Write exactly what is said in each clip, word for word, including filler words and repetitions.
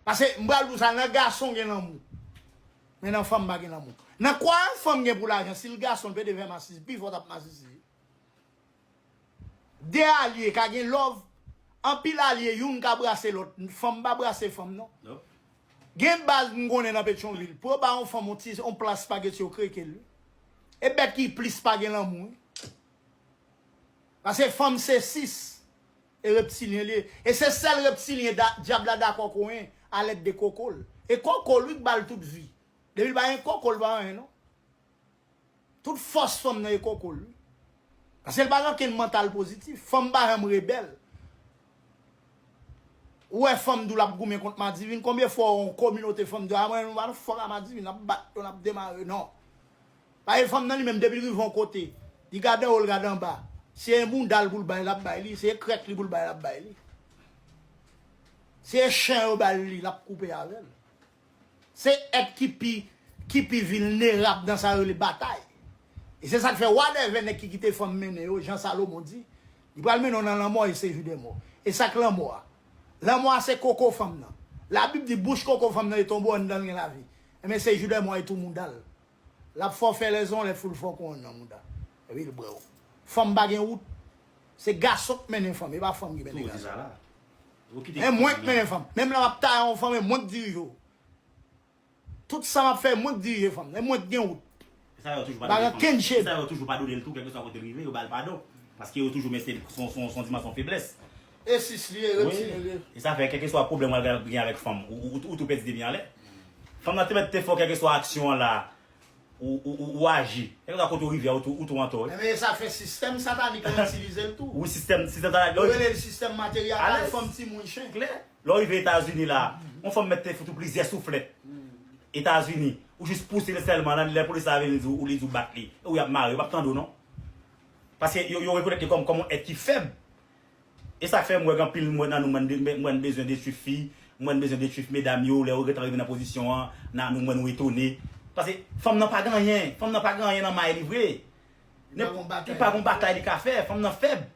Paske m pral di w sa, nan gason gen lanmou. Men nan fanm pa gen lanmou. Nan kwa yon fanm gen pou lajan, si l gason, l pede fè masisi, pi fò t ap masisi. De alye ka gen love, anpil alye, youn ka brase lòt. Fanm pa brase fanm, non. Gen baz m konnen nan Petyonvil. Pou yo ba yon fanm yon ti, yon pla espageti, yo kreke l, wi. E bèt ki plis pa gen lanmou, wi. Paske fanm se sis. E reptilyen li ye. E se sèl reptilyen da, dyab la dakò konyen alèd de koko l. E koko l, wi, k ba l tout vi. Depi l pa gen koko l, pa anyen, non. Tout fòs fanm nan e koko l, wi. Paske l pa gen okenn mantal pozitif. Fanm pa janm rebèl. Ou wè fanm di w l ap goumen kont madivin, konbyen fwa yon kominote fanm di w, a mwen, nou pa nan fòk a madivin, n ap bat yo, n ap demare, non. Paske fanm nan li menm, depi l rive yon kote, li gade anwo, l gade anba. Si e mounda l pou l bay, l ap bay li. Si e krèk li pou l bay, l ap bay li. Si e chen yo ba l li, l ap koupe avè l. Se èt ki pi, ki pi vilnerab nan sa yo rele batay. E se sa k fè, whatever nèg ki kite fanm mennen yo, jan Salomon di, li pral mennen w nan lanmò e se jou de mò. E sa k lanmò a? Lanmò a se koko fanm nan. Labib di bouch koko fanm nan e tonbo anndan l gen lavi. Enben se jou de mò e tou mounda l. L ap fè w fè lèzon, lè foul fè w konn nan mouda. Epi l bwè w. Fanm pa gen wout. Se gason k mennen fanm, e pa fanm ki mennen gason. E mwen k mennen fanm. Menm lè m ap taye yon fanm, e mwen k dirije w. Tout sa m ap fè, e mwen k dirije fanm nan. E mwen k gen wout. Pa gen kenn chede. Sa yo toujou padone l tou, kèlkeswa kote l rive, yo ba l padon. Paske yo toujou, men se yon, yon, yon dimansyon feblès. E sis li ye, reptilyen li ye. E sa fè, kèlkeswa pwoblèm w al gen avèk fanm, ou, ou, ou tou pèdi de byen anlè. Fanm nan te mèt te fè w kèlkeswa aksyon an la, ou, ou, ou, ou aji. Kèlkeswa kote w rive a, ou tou, ou tou antò, wi. Enben, e sa fè sistèm satanik lan itilize l tou. Wi, sistèm, sistèm satanik lan. Yo rele l sistèm materyalis, fanm timoun chen. Klè. Lè w rive Etazini la, yon fanm mèt te fout ou plizyè souflèt. Etazini, ou jis pouse l sèlman, lè, lè polis la vini, li di w, ou li di w bat li. E w y ap mare, yo p ap tande w, non. Paske yo, yo rekonèt li kòm, kòm yon èt ki fèb. E sa k fè m wè gen anpil, m wè nan nou, mwen, mwen, mwen bezwen detwi fi, mwen bezwen detwi medam yo, lè yo gentan rive nan pozisyon an, nan nou, mwen nou etone. Paske fanm nan pa gen anyen, fanm nan pa gen anyen nan may li vre. Li pa gon batay li ka fè, fanm nan fèb.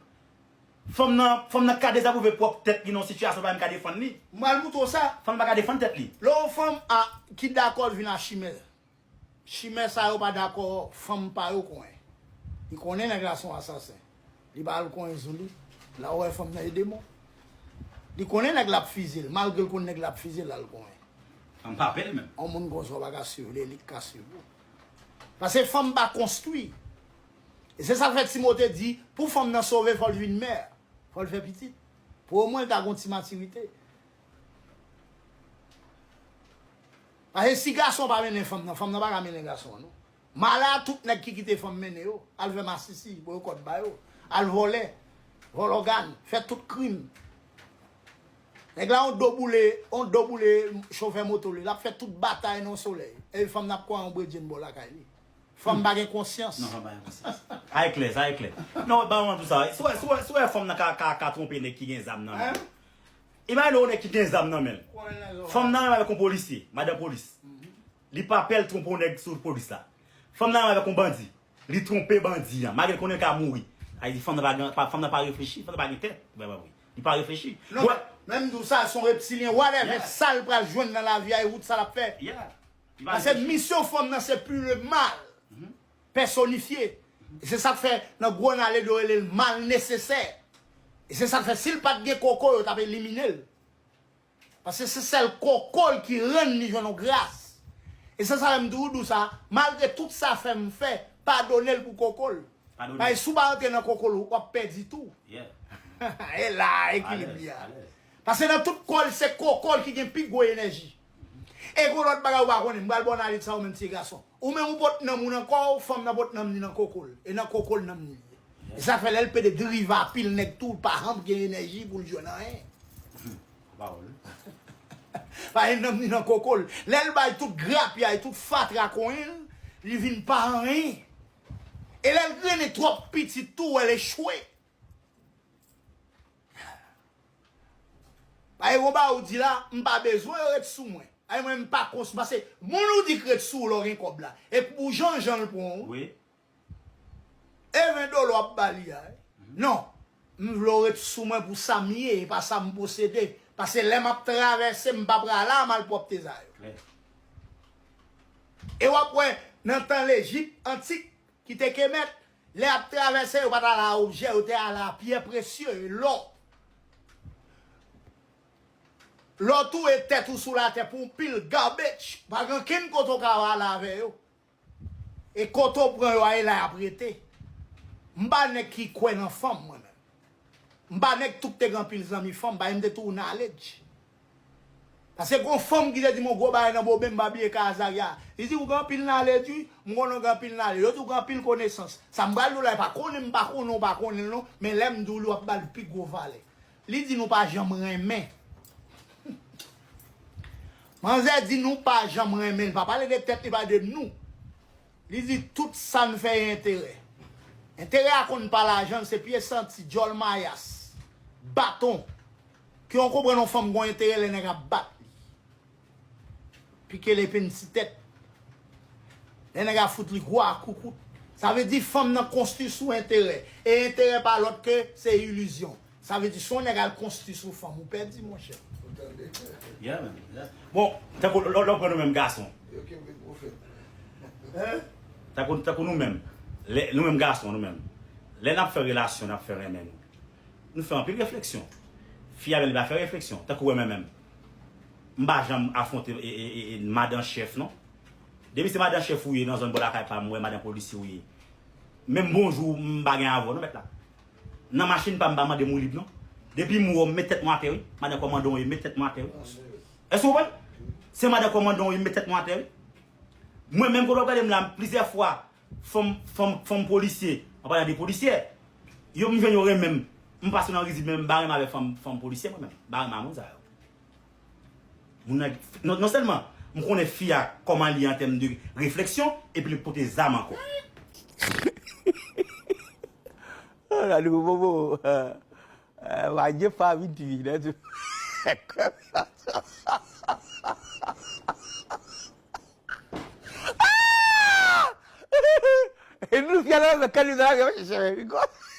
Fanm nan, fanm nan ka dezapwouve pwòp tèt li nan yon sitiyasyon, li pa menm ka defann li. M pral montre w sa. Fanm nan pa ka defann tèt li. Lè yon fanm a, ki dakò l vin a chimè. Chimè sa yo pa dakò fanm pa yo konyen. Li konnen nèg la se yon asasen. Li pa al konyen Zouli. La w wè fanm nan e demon. Li konnen nèg la ap fize l. Malgre l konn nèg la ap fize l, l al konyen. Fanm pa pè l menm. Yon moun konsa w pa ka swiv li, li k ka swiv ou. Paske fanm pa konstwi. E se sa k fè Timote di, pou fanm nan sove, fò l vin mè. Fò l fè pitit. Pou omwen l ta gon ti matirite. Paske si gason pa mennen fanm nan, fanm nan pa ka mennen gason an, non. Malè a tout nèg ki kite fanm mennen yo, al fè masisi, boyokòt ba yo, al vòlè, vòlò gad, fè tout krim. Nèg la yon do boule, yon do boule chofè moto li, l ap fè tout batay nan solèy. Epi fanm nan ap kwè yon bredjenn bò lakay li. Fanm pa gen konsyans. Non, fanm pa gen konsyans. Sa e klè, sa e klè. Non, ba mwen di w sa. Si w wè, si w wè, si w wè fanm nan ka, ka, ka twonpe nèg ki gen zam nan men l. Imajine w nèg ki gen zam nan men l. Fanm nan renmen avèk yon polisye, madan polis. Li pa pè l twonpe yon nèg sou polis la. Fanm nan renmen avèk yon bandi. Li twonpe bandi an. Malgre l konnen l ka mouri. Sa vle di fanm nan pa gen, pa, fanm nan pa reflechi, fanm nan pa gen tèt. Li pa reflechi. Non, men m di w sa, se yon reptilyen, whatever sa l pral jwenn nan lavi a, e wout sa l ap fè. Paske misyon fanm nan se pui le mal pèsonifye. E se sa k fè nan gwo nale yo rele l mal nesesè. E se sa k fè si l pa t gen koko, yo t ap elimine l. Paske se sèl koko l ki rann li jwenn yon gras. E se sa fè m di w, Dousa, malgre tout sa fè m fè, padone l pou koko l. Paske si w pa rantre nan koko l, w ap pèdi tou. E la, ekilib li a. Paske nan tout kò l, se koko l ki gen pi gwo enèji. E gon lòt bagay ou pa konnen, m pral ba w analiz sa ou menm ti gason. Ou menm ou pot nanm ou nan kò w, fanm nan pot nanm li nan koko l. E nan koko l nanm li ye. E sa fè lè l pede drive a pil nèg tou, l pa janm gen enèji pou l jwenn anyen. Paske nanm li nan koko l. Lè l bay tout grapyay, tout fatra konyen l, li vin pa anyen. E lè l grennen twòp pitit tou, w wè l echwe. Paske gon bagay ou di la, m pa bezwen yo ret sou mwen. Ay mwen m pa kons, paske moun ou di k ret sou ou lè w gen kòb la. E pou jan jan l pran w. Wi. E ven dola w ap ba li a. Non. M vle w ret sou mwen pou sa m ye, e pa sa m posede. Paske lè m ap travèse, m pa prale a malpwòpte sa yo. E w ap wè, nan tan Lejip antik, ki te Kemet, lè y ap travèse, yo pa t ale a objè, yo te ale a pyè presye, lò. Lè w touye tèt ou sou latè pou yon pil garbage, pa gen ankenn kote w ka ale avè yo. E kote w pran yo a, e la y ap rete. M pa nèg ki kwè nan fanm, mwen menm. M pa nèg tou k te gen anpil zanmi fanm, pa m te tou knowledge. Paske gon fanm ki te di m yon gwo bagay nan bobe, m pa bliye ka Azaria. Li di, "Ou gen anpil knowledge, wi." M konnen w gen anpil knowledge. Yo di, "Ou gen anpil konesans." Sa m pral di w la, e pa konnen m pa konnen w pa konnen l non, men lè m di w li, w ap ba l pi gwo valè. Li di nou pa janm renmen. Manzè di nou pa janm renmen. Li pa pale de tèt, li pale de nou. Li di tout sa n fè e enterè. Enterè a konn pa lajan, se pye santi, djòl mayas, baton. Ke yon konprann yon fanm gon enterè lè nèg ap bat li. Pike l epi n ti tèt. Lè nèg ap fout li gwo akoukout. Sa vle di fanm nan konstwi sou enterè. E enterè pa lòt ke se ilizyon. Sa vle di si yon nèg al konstwi sou fanm, ou pèdi, monchè. Yeah, man. Yeah. Bon, tankou lè lè w pran nou menm gason. Tankou tankou nou menm. Lè, nou menm gason, nou menm. Lè n ap fè relasyon, n ap fè renmen nou. Nou fè anpil refleksyon. Fi a menm li pa fè refleksyon. Tankou wè mwen menm. M pa janm afwonte e, e, e, e, madan chèf non. Depi se madan chèf ou ye nan zòn bò lakay pa m, ou wè madan polisye ou ye. Menm bonjou m pa gen avè w non mèt la. Nan machin pa m pa mande m woulib non. Depi m wè w m met tèt mwen atè wi. Madan kòmandan w ye m met tèt mwen atè wi. Èske w konprann? Se madan kòmandan w ye m met tèt mwen atè wi. Mwen menm kote w ap gade m la plizyè fwa fanm fanm fanm polisye, an palan de polisyè, yo m jwenn yo renmen m. M pase nan rizib men m pa renmen avèk fanm fanm polisyè mwen menm. M pa renmen a moun sa yo. Moun nan, non, non sèlman m konnen fi a kòman li an tèm de refleksyon, epi li pote zam ankò. Gade bobo. Wadye fa vit vi nan tou. E nou fè la nan kaliz la gen chèchè men wi gòs.